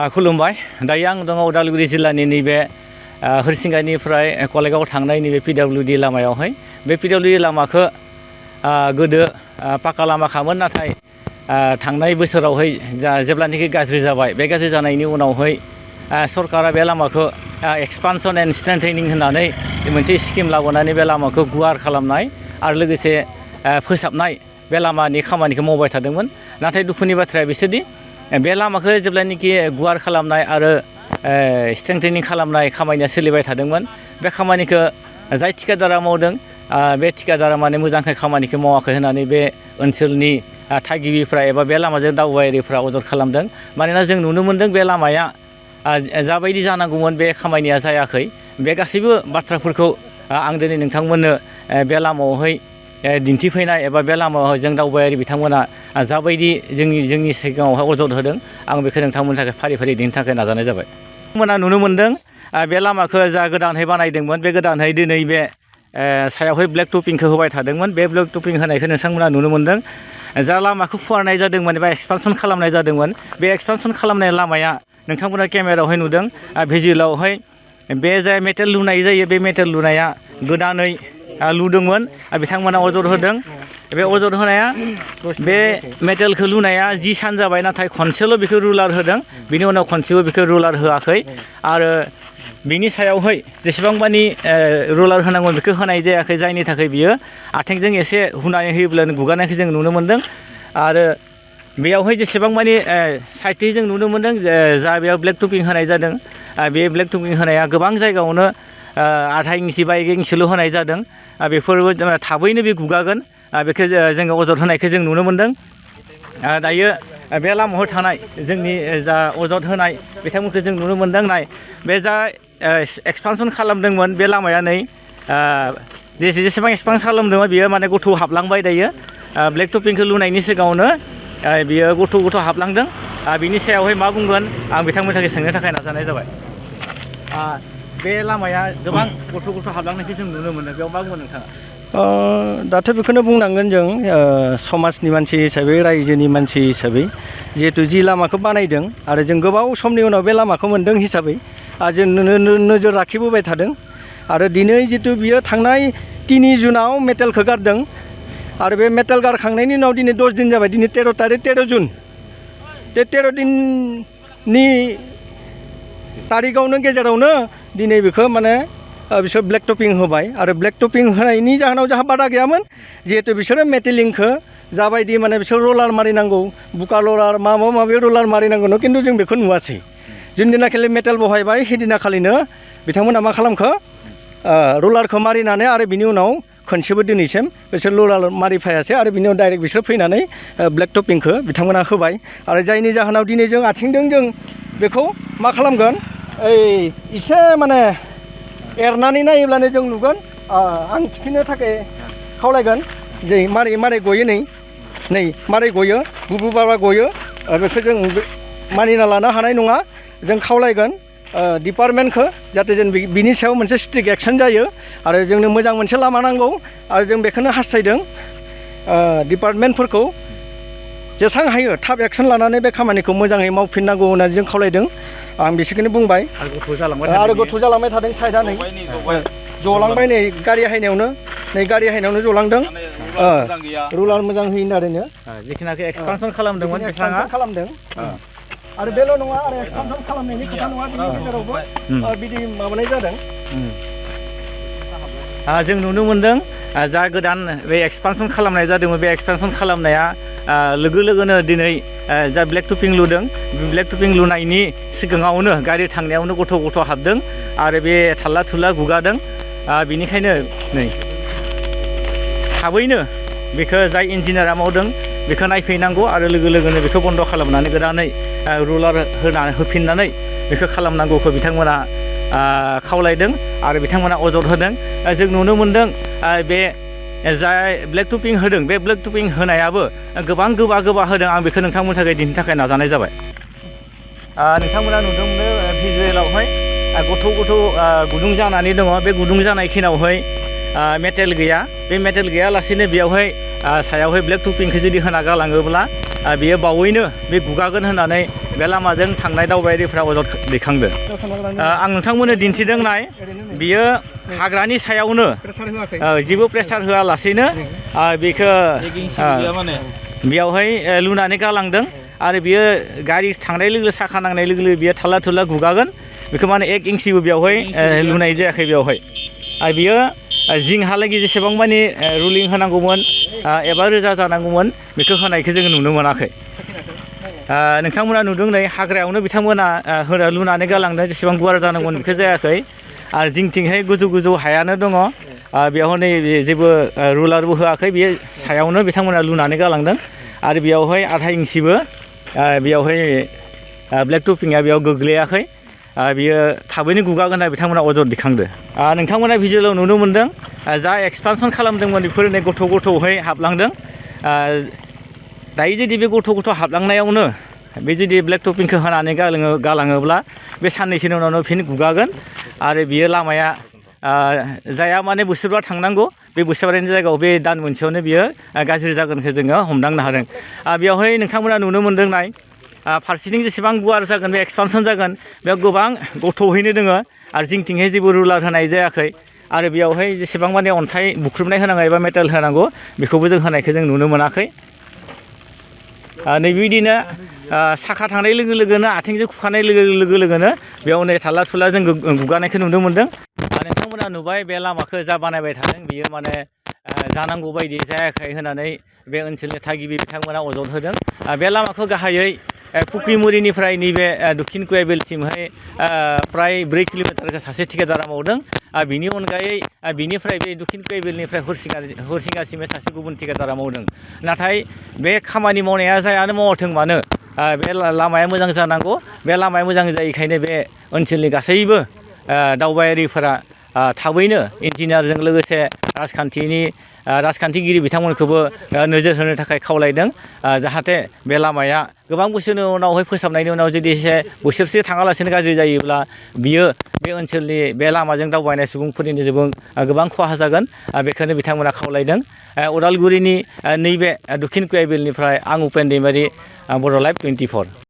खुलुमबाय दायो आं दङ उदालगुरि जिल्लानि नैबे हरिसिंगानिफ्राय कलेगाव थांनाय नैबे पिडब्लिउडि लामायावहाय बे पिडब्लिउडि लामाखौ गोदो पाका लामाखामोन नाथाय थांनाय बोसोरावहाय जेब्लानाखि गाज्रि जाबाय बे गाज्रि जानायनि उनावहाय सरकारा बे लामाखौ एक्सपानसन एन्ड स्ट्रेंथेनिं होननानै मोनसे स्किम लाबोनानै बे लामाखौ गुवार खालामनाय आरो लोगोसे फोसाबनाय बे लामानि खामानिखौ मावबाय थादोंमोन नाथाय दुखुनि बाथ्राया बिसोरदि बे लामाखौ जेब्लानाखि गुवार खालामनाय आरो स्ट्रेंथेनिं खालामनाय खामानिया सोलिबाय थादोंमोन बे खामानिखौ जाय थिकादारा मावदों बे थिकादारा माने मोजांहै खामानिखौ मावाखै होननानै बे ओनसोलनि थागिबिफ्रा एबा बे लामाजों दावबायारिफ्रा अजद खालामदों मानोना जों नुनो मोनदों बे लामाया जाबायदि जानांगौमोन बे खामानिया जायाखै बे गासैबो बाथ्राफोरखौ आं दिनै नोंथांमोननो बे लामायावहाय दिन्थिफैनाय एबा बे लामायाव जों दावबायारि बिथांमोना जाबायदि जोंनि सिगाङावहाय अजद होदों आं बेखौ नोंथांमोननि थाखाय फारि फारि दिन्थिनो थाखाय नाजानाय जाबाय। बिथांमोना नुनो मोनदों बे लामाखौ जा गोदानहै बानायदोंमोन बे गोदानहै दिनै बे सायावहाय ब्लेक टपिंखौ होबाय थादोंमोन बे ब्लेक टपिं होनायखौ नोंथांमोना नुनो मोनदों। जा लामाखौ फुवारनाय जादोंमोन एबा एक्सपानसन खालामनाय जादोंमोन बे एक्सपानसन खालामनाय लामाया नोंथांमोना केमेरायावहाय नुदों भिजुवेलावहाय बे जाय मेटेल लुनाय जायो बे मेटेल लुनाया गोदानै लुदोंमोन बिथांमोना अजद होदों बे अजद होनाया बे मेटेलखौ लुनाया 10 सान जाबाय नाथाय खनसेल' बेखौ रुलार होदों बिनि उनाव खनसेबो बेखौ रुलार होआखै आरो बिनि सायावहाय जेसेबां मानि रुलार होनांगौ बेखौ होनाय जायाखै जायनि थाखाय बियो आथिंजों एसे हुनानै होयोब्लानो गुगानायखौ जों नुनो मोनदों आरो बेयावहाय जेसेबां मानि साइडथिं जों नुनो मोनदों जा बेयाव ब्लेक टपिं होनाय जादों बे ब्लेक टपिं होनाया गोबां जायगायावनो आधा इंसि बा 1 इंसिल' होनाय जादों बेफोरबो थाबैनो बे गुगागोन बेखौ जोङो अजद होनायखौ जों नुनो मोनदों। दायो बे लामायाव थानाय जोंनि जा अजद होनाय बिथांमोनखौ जों नुनो मोनदों नाय बे जा एक्सपानसन खालामदोंमोन बे लामाया नै जेसेबां एक्सपान्सन खालामदोंमोन बियो माने गथ' हाबलांबाय दायो ब्लेक टपिंखौ लुनायनि सिगाङावनो बियो गथ' हाबलांदों बिनि सायावहाय मा बुंगोन आं बिथांमोननि थाखाय सोंनो थाखाय नाजानाय जाबाय। बे लामाया गोबां गथ' हाबलांनायखौ जों नुनो मोनो बेयाव मा बुंगोन नोंथाङा? दाथ' बेखौनो बुंनांगोन जों समाजनि मानसि हिसाबै रायजोनि मानसि हिसाबै जिहेथु जि लामाखौ बानायदों आरो जों गोबाव समनि उनाव बे लामाखौ मोनदों हिसाबै जों नोजोर लाखिबोबाय थादों आरो दिनै जितु बियो थांनाय 3 जुनाव मेटेलखौ गारदों आरो बे मेटेल गारखांनायनि उनाव दिनै 10 दिन जाबाय दिनै 13 तारिख 13 जुन बे 13 दिननि तारिखआवनो गेजेरावनो दिनै बेखौ माने बिसोर ब्लेक टपिं होबाय आरो ब्लेक टपिं होनायनि जाहोनाव जोंहा बादा गैयामोन जिहेतु बिसोरो मेटेलिंखौ जाबायदि माने बिसोर रलार मारिनांगौ बुका रलार माबा रलार मारिनांगौ खिन्थु जों बेखौ नुवासै जोंदिनाखालि मेटेल बहायबाय सेदिनाखालिनो बिथांमोना मा खालामखो रलारखौ मारिनानै आरो बिनि उनाव खनसेबो दिनैसिम बिसोर रलार मारिफायासै आरो बिनि उनाव डाइरेक्ट बिसोर फैनानै ब्लेक टपिंखौ बिथांमोना होबाय आरो जायनि जाहोनाव दिनै जों आथिंजों जों बेखौ मा खालामगोन एसे माने एरनानै नायोब्लानो जों नुगोन आं खिन्थिनो थाखाय खावलायगोन जे मारै गयो नै मारै गयो बुबुबाबा गयो बेखौ जों मानिना लानो हानाय नङा जों खावलायगोन डिपार्टमेन्टखौ जाहाथे जों बिनि सायाव मोनसे स्ट्रिक्ट एक्सन जायो आरो जोंनो मोजां मोनसे लामा नांगौ आरो जों बेखौनो हास्थायदों डिपार्टमेन्टफोरखौ जेसां हायो थाब एक्सन लानानै बे खामानिखौ मोजाङै मावफिननांगौ होननानै जों खावलायदों आं बिसोरखौनो बुंबाय आरो गथ' जालांबाय थादों साइडआ नै जलांबाय नै गारि हायनायावनो जलांदों रुलार मोजां होयो आरोनो जिखिनाखि एक्सपानसन खालामदोंमोन खालामदों आरो बेल' नङा आरो एक्सपानसन खालामनायनि खोथा नङा बिनि गेजेरावबो बिदि माबानाय जादों जों नुनो मोनदों जा गोदान बे एक्सपानसन खालामनाय जादोंमोन बे एक्सपानसन खालामनाया लोगो लोगोनो दिनै जा ब्लेक टपिं लुदों ब्लेक टपिं लुनायनि सिगाङावनो गारि थांनायावनो गथ' हाबदों आरो बे थाल्ला थुल्ला गुगादों बेनिखायनो नै थाबैनो बेखौ जाय इन्जिनियारा मावदों बेखौ नायफैनांगौ आरो लोगो लोगोनो बेखौ बन्द' खालामनानै गोदानै रुलार होफिननानै बेखौ खालामनांगौखौ बिथांमोना खावलायदों आरो बिथांमोना अजद होदों। जों नुनो मोनदों बे जाय ब्लेक टपिं होदों बे ब्लेक टपिं होनायाबो गोबां गोबा होदों आं बेखौ नोंथांमोननि थाखाय दिन्थिनो थाखाय नाजानाय जाबाय। नोंथांमोना नुदों भिजुवेलावहाय गथ' गुदुं जानानै दङ बे गुदुं जानाय खिनावहाय मेटेल गैया बे मेटेल गैयालासेनो बेयावहाय सायावहाय ब्लेक टपिंखौ जुदि होना गालाङोब्ला बियो बावैनो बे गुगागोन होननानै बे लामाजों थांनाय दावबायारिफ्रा अजद दैखांदों आं नोंथांमोननो दिन्थिदों नाय बियो हाग्रानि सायावनो जेबो प्रेसार होआलासेनो बेखौ बेयावहाय लुनानै गालांदों आरो बियो गारि थांनाय लोगो साखा नांनाय लोगो बियो थाल्ला थुल्ला गुगागोन बेखौ माने 1 इंसिबो बेवहाय लुनाय जायाखै बेवहाय आरो बियो जिंहालागै जेसेबां मानि रुलिं होनांगौमोन एबा रोजा जानांगौमोन बेखौ होनायखौ जोङो नुनो मोनाखै नोंथांमोना नुदों नै हाग्रायावनो बिथांमोना लुनानै गालांदों जेसेबां गुवार जानांगौमोन बेखौ जायाखै आरो जिंथिंहाय गोजौ गोजौ हायानो दङ बेयाव नै जेबो रुलारबो होआखै बेयो सायावनो बिथांमोना लुनानै गालांदों आरो बेयावहाय 1/2 इंसिबो बेयावहाय ब्लेक टपिंआ बेयाव गोग्लैयाखै बियो थाबैनो गुगागोन होनना बिथांमोना अजद दिखांदो नोंथांमोना भिजुअलाव नुनो मोन्दों जा एक्सपानसन खालामदोंमोन बेफोरनो गथ' गथ'हाय हाबलांदों दायो जुदि बे गथ' हाबलांनायावनो बे जुदि ब्लेक टपिंखौ होनानै गालाङोब्ला बे साननैसोनि उनावनो फिन गुगागोन आरो बियो लामाया जाया माने बोसोरबा थांनांगौ बे बोसोरबानि जायगायाव बे दान मोनसेयावनो बियो गाज्रि जागोनखौ जोङो हमदांनो हादों बेवहाय नोंथांमोना नुनो मोन्दों नाय फारसेथिं जेसेबां गुवार जागोन बे एक्सपानसन जागोन बेयाव गोबां गोथौहैनो दोङो आरो जिंथिंहाय जेबो रुलार होनाय जायाखै आरो बेयावहाय जेसेबां माने अन्थाइ बुख्रुबनाय होनांगौ एबा मेटेल होनांगौ बेखौबो जों होनायखौ जों नुनो मोनाखै नैबिदिनो साखा थांनाय लोगो लोगोनो आथिंजों खुखानाय लोगो लोगोनो बेयाव नै थाल्ला थुल्ला जों गुगानायखौ नुनो मोन्दों नोंथांमोना नुबाय बे लामाखौ जा बानायबाय थादों बियो माने जानांगौ बायदि जायाखै होननानै बे ओनसोलनि थागिबि बिथांमोना अजद होदों बे लामाखौ गाहायै फुख्रिमुरिनिफ्राय नैबे दक्षिण कयाबिलसिमहाय प्राय 4 किल'मिटारखौ सासे ठेकेदारा मावदों बिनि अनगायै बिनिफ्राय बे दक्षिण कयाबिलनिफ्राय हरसिंगासिम सासे गुबुन ठेकेदारा मावदों नाथाय बे खामानि मावनाया जायानो मावथों मानो बे लामाया मोजां जानांगौ बे लामाया मोजां जायैखायनो बे ओनसोलनि गासैबो दावबायारिफोरा थाबैनो इन्जिनियारजों लोगोसे राजखान्थिगिरि बिथांमोनखौबो नोजोर होनो थाखाय खावलायदों जाहाथे बे लामाया गोबां बोसोरनि उनावहाय फोसाबनायनि उनाव जुदि एसे बोसोरसे थाङालासिनो गाज्रि जायोब्ला बियो बे ओनसोलनि बे लामाजों दावबायनाय सुबुंफोरनि गोबां खहा जागोन बेखौनो बिथांमोना खावलायदों उदालगुरिनि नैबे दक्षिण कयाबिलनिफ्राय आं उपेन दैमारि बर' लाइभ 24